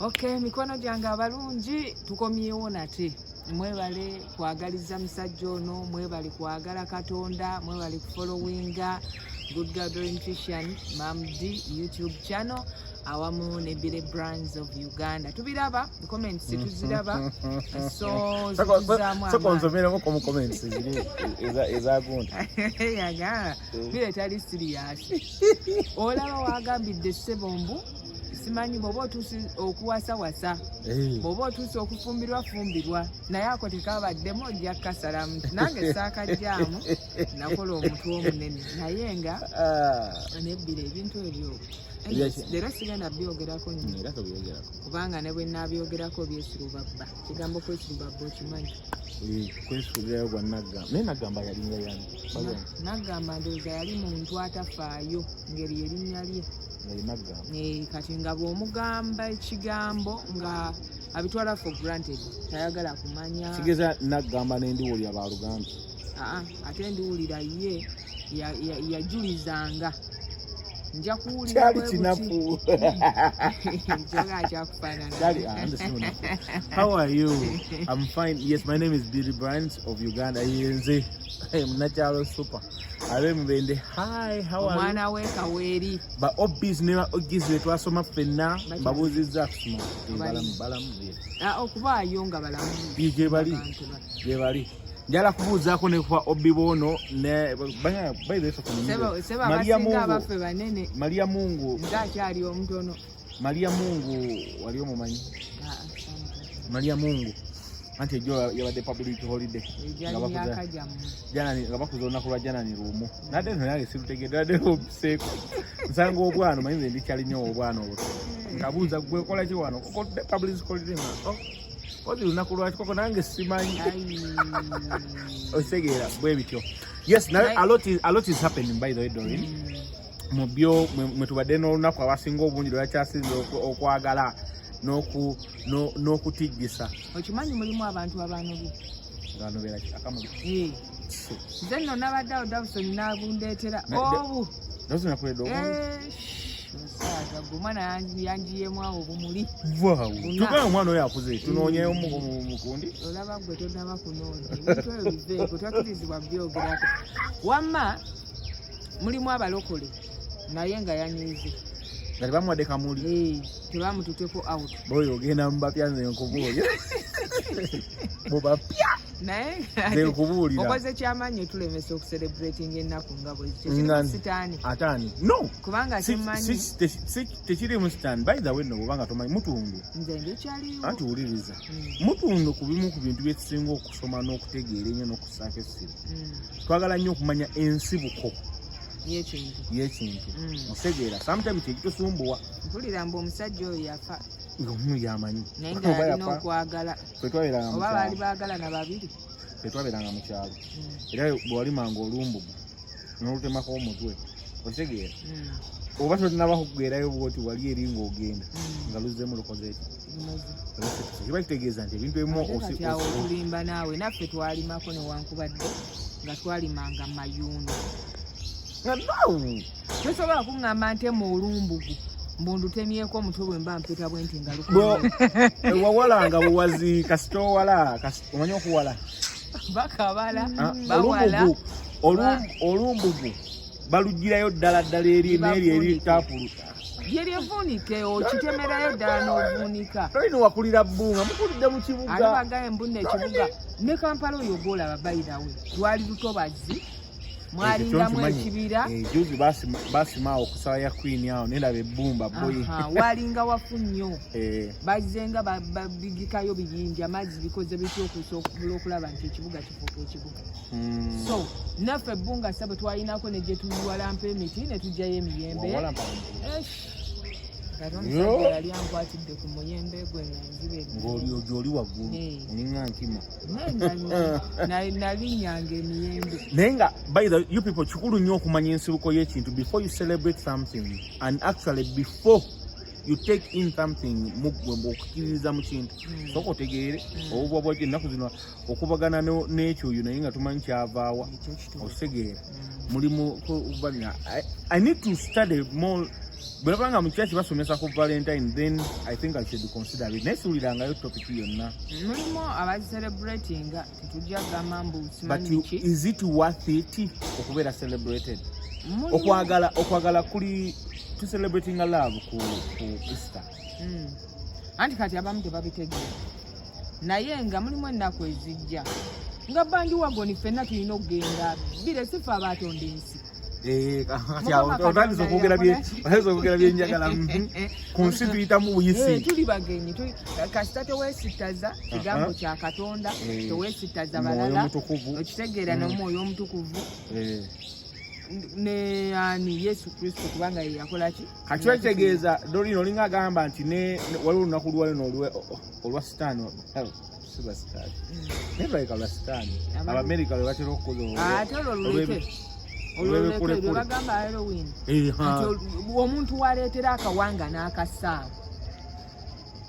Okay, mikwano gyange abalungi, tukomyewo nate. Mwebale kwagaliza musajja ono, mwebale kwagala Katonda, mwebale kufollowinga Good Girl Nutrition Mam D YouTube channel awamu ne Billy Brands of Uganda. Tubiraba, comments tuziraba, so zituzaamu Soko amaanyi. Nsomeremu mu comments ziri ezagundi. Yaga bire tali serious. Olaba wagambidde ssebo mbu simanyi bw'oba otuuse okuwasawasa, bw'oba otuuse okufumbirwa fumbirwa, naye ako tekabaddemu, ojja kukasalamu. Nange saakajjaamu, nakola omutwe omunene, naye nga nebbira ebintu ebyo. Leero sigenda byogerako nnyo. Era tobyogerako. Kubanga ne bwe naabyogerako byesirubabba. Kigambo kwesirubabba okimanyi? Kwesuulirayo gwa Naggamba, naye Naggamba yalinga yani? Naggamba ndowooza yali muntu atafaayo, ngeri erinnya lye. Nga ye Naggamba. Kati nga bw'omugamba ekigambo nga abitwala for granted, tayagala kumanya. Kigeza Naggamba n'endiwulira baluganda. Aa, ate ndiwulira ye yajulizanga nja kuwulira. Kyali Bwe buti. Kinafu. Kyoga kyakufaanana. Kyali, ah, nze simunafu. How are you? I'm fine. Yes, my name is Billy Brands of Uganda. Yenze munakyalo super ab'emubende. Hi, how are you? Omwana we Kaweeri. Ba obis ne ba ogis be twasoma ffenna. Bakyali. Mbabuuzizza kusoma. Bali. Balamu, balamu, yes. Ah, okubaayo nga balamu. Gye bali. Abantu Gye bali. Njala kubuuzaako ne kuba obi boono ne by the way, Seba seba. Maria Abasinga Mungu. abaffe banene. Maria Mungu. Nze akyali omutono. Maria Mungu wali omumanyi? Ah, ah. Maria Mungu, anti ejjo yabadde public holiday. Egyali Nga bakuza- myaka gyammwe. Janani, nga bakuza olunaku lwa Janani lumu. Nadde nno nange sirutegedde, nadde obuseeko nsanga obwana, omanyi nze ndikyali nnyo obwana obuto. Nkabuuza, "Gwe kola ki wano?" "Koko public holiday." Nga, "Oh, kozi lunaku lwaki?" "Koko nange simanyi." Ayi. Okitegeera bwe bityo. Yes, naye a lot is happening, by the way, Doreen. Mu byo mwe tubadde n'olunaku abasinga obungi lwe bakyasinze okwagala n'okutiggisa. Okimanyi mulimu abantu abanobye? Nganobeera ki akamuli? Eh. Nze nno nabadde awo, Davison n'abundeetera obu. Davison yakuledde obungi? Eh, shh, musaaga gwe, omwana yanjiyemu awo obumuli. Waawo. Buna. Tugaye omwana oyo akuze, tunoonyeyo mukundi. Olaba gwe tonaba kunoonya ebintu ebyo, biveeko, twakkirizibwa byogerako. Wamma mulimu abalokole naye nga yanyiize. Nga tebamuwadde kamuli. Eh, tebamututeko out. Boyo ogenda mubapya, nze nkubuulira, mubapya. Naye Nze nkubuulira. Okoze kyamaanyi otulemesa okucelebrating ennaku nga bwe Nga- kiri sitaani. Ataani no. Kubanga kyemmanyi Tekirimu sitaani, by the way nno, bwobanga tomanyi mutundu. Nze ndikyaliwo. Anti wuliriza. Mutundu ku bimu ku bintu byetusinga okusoma n'okutegeera ennyo n'okussaako essira, twagala nnyo okumanya ensibuko y'ekintu. Y'ekintu. Otegeera, sometimes tekitusumbuwa. Mpulira mbu omusajja oyo yafa. Omu yamanyi. Naye nga Oba yalina yafa. okwagala. Ffe twabeeranga mu Oba kyalo. baali baagalana babiri. Ffe twabeeranga mu kyalo. Era bwe walimanga olumbugu n'olutemako omutwe, okitegeera, oba tolinaba kugwerayo bwoti wali eri ng'ogenda, nga luzzeemu lukoze eki? Lumaze. Kiba kitegeeza nti ebintu ebimu Ate kati awo otulimba naawe. Naffe twalimako newankubadde nga twalimanga mayuuni. Nga naawe Tosobola kuŋŋamba ntema olumbugu mbu ndutemyeko omutwe bwe mba mpita bwe nti nga Wawalanga buwazi, kasita owala, omanyi okuwala? Bakabala. Ah, Bawala. Olumbugu balugirayo ddala ddala eri n'eri eri Bavuunike. tapuluta. Lyeryevuunike, okitemerayo ddala n'ovuunika. Tolina wakulira bbunga, mukulidde mu Ate kibuga. Bagaye mbunna ekibuga ne Kampala oyo gwolaba, bayirawe lwali lutobazi, mwalingamu ekibira. Juzi basima awo ku sawa ya Queen awo nendaba ebbumba boyi. Aha, walinga wafu nnyo. Eh, bazzenga babigikayo biyinja amazzi, bikoze bitya okusobola okulaba nti ekibuga kifuuka ekibuga. So naffe ebbunga ssa bwe twalinako ne gye tuwalampa emiti ne tugjayo emiyembe. Wawalampa emiti? Esh, kati omusajja yali ankwatidde ku muyembe gwe nga nziba Ng'oli gy'oli waggulu. Eh. Olinga nkima. Naye nga nalinnyanga emiyembe. Naye nga by the you people, kikulu nnyo okumanya ensibuko y'ekintu before you celebrate something, and actually before you take in something mu okukkiririza mu kintu, sooka otegeere obubwa bwaki. Ennaku zino okubagana n'ekyoyo naye nga tumanyi kyavaawa. Ekyo kituufu. Okitegeera, mulimu kubalina. I need to study more. Bwe baba nga mu church basomesa ku Valentine, then I think I should consider it, naye siwulirangayo topic yonna. Mulimu abazicelebratinga, tetujja kugamba mbu But simanyi ki. Is it worth it okubeera celebrated? Mulimu- Okwagala kuli to celebrating a love ku Easter. Anti kati abamu tebabitegeera, naye nga mulimu ennaku ezijja nga bandwagon ffenna tulina okugenda bire sife abatonda ensi. Eh, kati Mukama awo otandise Katonda okwogera yakola- otandise okwogera byenjagala. Ku nsi tuyitamu buyisi. Eh, tuli bagenyi, kasita teweesittaza kigambo kya Katonda, teweesittaza Mwoyo balala, Mutukuvu. okitegeera, n'Omwoyo Omutukuvu ne ani, Yesu Kristo, kubanga ye yakola ki? Kati kiba kitegeeza Doreen olinga agamba nti waliwo olunaku lwalino olwa sitaani, si lwa sitaani, naye lwalika lwa sitaani. Abamerika lwe batera okukola Ate olwo luleke, olwo luleke olw'ebikulekule. lwe bagamba Halloween. Eh, ha. Nti omuntu waleetera akawanga n'akasaawo,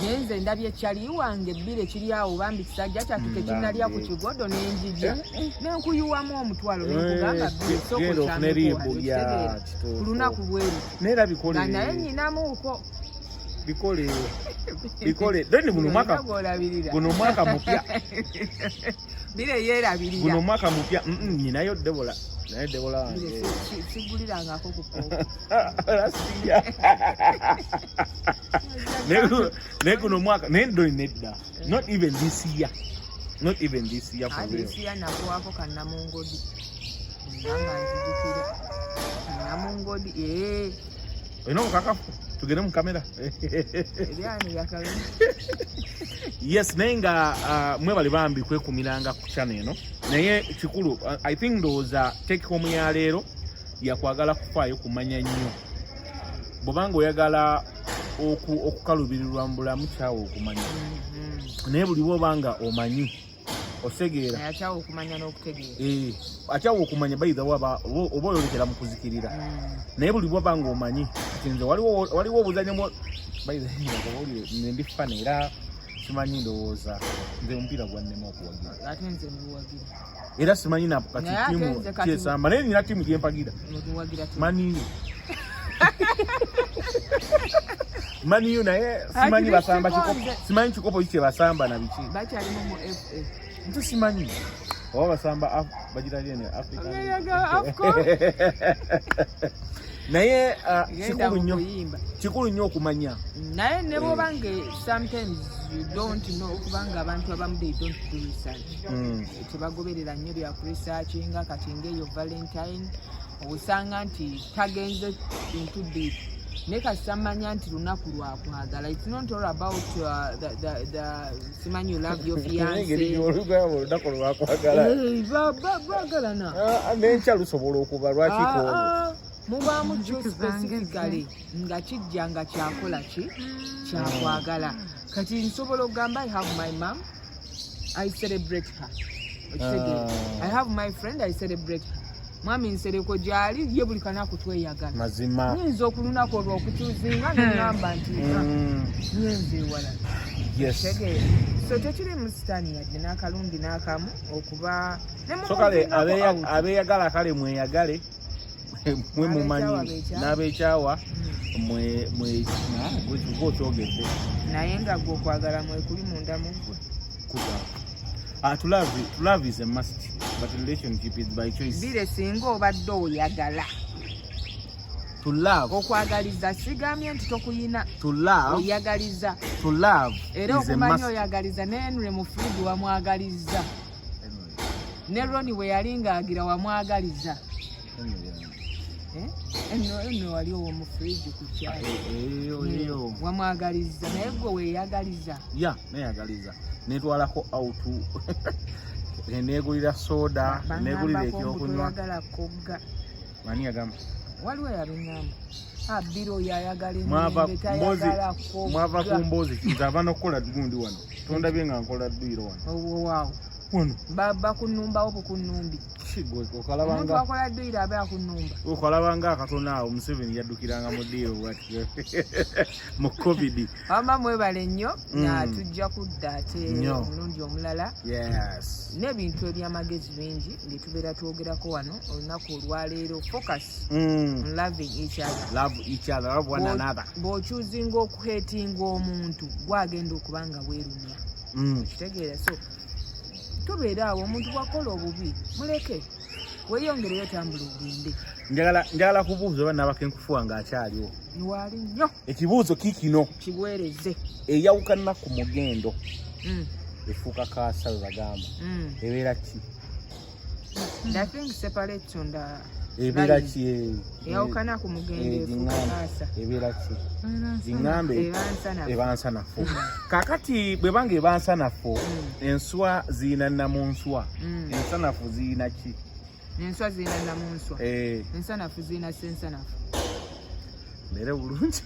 naye nze ndabye ekyali wange ebbiri ekiri awo, bambi kisajja kyattu tekinnalya ku Bambi. kigodo, nenjija nenkuyiwamu 10,000 nenkugamba, "Bbiri, sooka Genda ofune okyameko riibu wano," ya okitegeera? kituufu. Ku lunaku bweru Naye era bikole. Nga naye nyinamuuko. Bikole, bikole then guno mwaka Gwolabirira. Guno mwaka mupya. Bire yeerabirira. Guno mwaka mupya. Nyinayo Debola, naye Debola wange. Bire, sigulirangako ku kooko. Last year. Naye guno mwaka naye ndo nedda, not even this year, not even this year, for real. This year nakuwako kannamungodi nga nzijukira kannamungodi, ee. Olina obukakafu? Tugende mu kamera. Ebyani yakabe. Yes, naye nga mwebale bambi kwekumiranga ku channel eno, naye kikulu, I think ndowooza take home ya leero yakwagala kufaayo kumanya nnyo. Bw'obanga oyagala okukalubirirwa mu bulamu, kyawe okumanya, naye buli bwobanga omanyi osegeera. Akyawa okumanya n'okutegeera. Eh, akyawa okumanya bayitha oba oyolekera mu kuzikirira. Naye buli bwoba nga omanyi kati nze waliwo obuzanyo by the way, nkubuulire, nze ndi fan, era simanyi, ndowooza nze omupiira gwannema okuwagira. Ate nze nguwagira. Era simanyi na kati Naye ate tiimu nze kati- kyesamba, naye nina tiimu gyempagira. Nguwagira ti Man U, Man U, naye simanyi Ati basamba sikonze. kikopo, simanyi kikopo ki kyebasamba na biki. Bakyalimu mu FA. Nze simanyi oba basamba bagira lyene African. Oyaga AFCON. Naye Genda kikulu mu nnyo, kuyimba. kikulu nnyo okumanya. Naye ne bwoba nga sometimes you don't know, kubanga abantu abamu they don't do research. Tebagoberera nnyo bya kuresearchinga. Kati ngaeyo Valentine osanga nti tagenze into deep, naye kasita manya nti lunaku lwakwagala. It's not all about the simanyi you love your Engeri fiance. gy'olugamba olunaku lwakwagala. Eh, bagalana. Ah, n'enkya lusobola okuba lwaki Ah, kwolwo? ah, mubaamu kyo Enjuki zange. specifically nga kijja nga kyakola ki, kyakwagala. Kati nsobola okugamba, I have my mom, I celebrate her, okitegeera? Ah. I have my friend, I celebrate her. Mwami Nsereko gyali, ye buli kanaku tweyagala. Mazima. Nyinza okulunaku olwo okukyuzinga neŋŋamba nti ah, nyenze ewalala. Tegeera, so tekiri mu sitaani yadde n'akalungi n'akamu okuba ne So kale mumuvinako out. abeeyagala kale mweyagale, mwe mumanyi. Abeekyawa. N'abeekyawa mwe mwe gwe okyogedde. Naye nga gwe okwagala mwekuli munda mu ggwe. Kuba. Ah, to love is a must, but relationship is by choice. Bire, singa obadde oyagala To love, okwagaliza, sigambye nti tokuyina. to love, Oyagaliza. to love Era is a okumanya must. oyagaliza ne Henry mu fridge wamwagaliza, ne Roni bwe yali ng'agira wamwagaliza. Eh? Eno wali owo mu fridge ku kyalo. Eyo, eyo. Wamwagaliza, naye gwe weeyagaliza? Ya, neyagaliza. Netwalako out. Negulira soda, negulira Bangambako mbu ekyokunywa. toyagala kogga. Ani yagamba? Waliwo yabiŋŋamba, abira oyo ayagala Mwava emirembe, tayagala mwava ku kogga. mboozi. Nze ava n'okukola gundi wano. Tondabye nga nkola dduyiro wano. Owaawo. Wano. Bakunumbawo bukunumbi. Kigwe Omuntu okalabanga akola dduyiro aba akunumba. Okalabanga akatono awo Museveni yaddukiranga mu ddiiro bwati mu COVID. Wamma mwebale nnyo. Na tujja kudda ate Nnyo. omulundi omulala n'ebintu ebyamagezi bingi bye tubeera twogerako wano. Olunaku olwaleero, focus on loving each other. Love each other, love one another. Bw'ochoosinga okuhatinga omuntu, gwagenda okuba nga weerumya. Kitegeera? So tobeera awo. Omuntu bwakola obubi, muleke, weeyongereyo, tambula ogende. Njagala kubuuza oba nabakenkufuwa ng'akyaliwo. Waali nnyo. Ekibuuzo kiikino. Kiweereze. Eyawukana ku mugendo efuuka kaasa bwe bagamba, ebeera ki? The thing separates on the Ebeera line. ki? Eyawukana ku mugendo efuuka Giŋŋambe. kaasa. Ebeera ki? Giŋŋambe. Eba nsanafu. Eba nsanafu. Kakati bwebanga eba nsanafu, enswa ziyina namunswa, ensanafu ziyina ki? Enswa zirina namunswa. Ensanafu zirina sensanafu. Mbeere bulungi.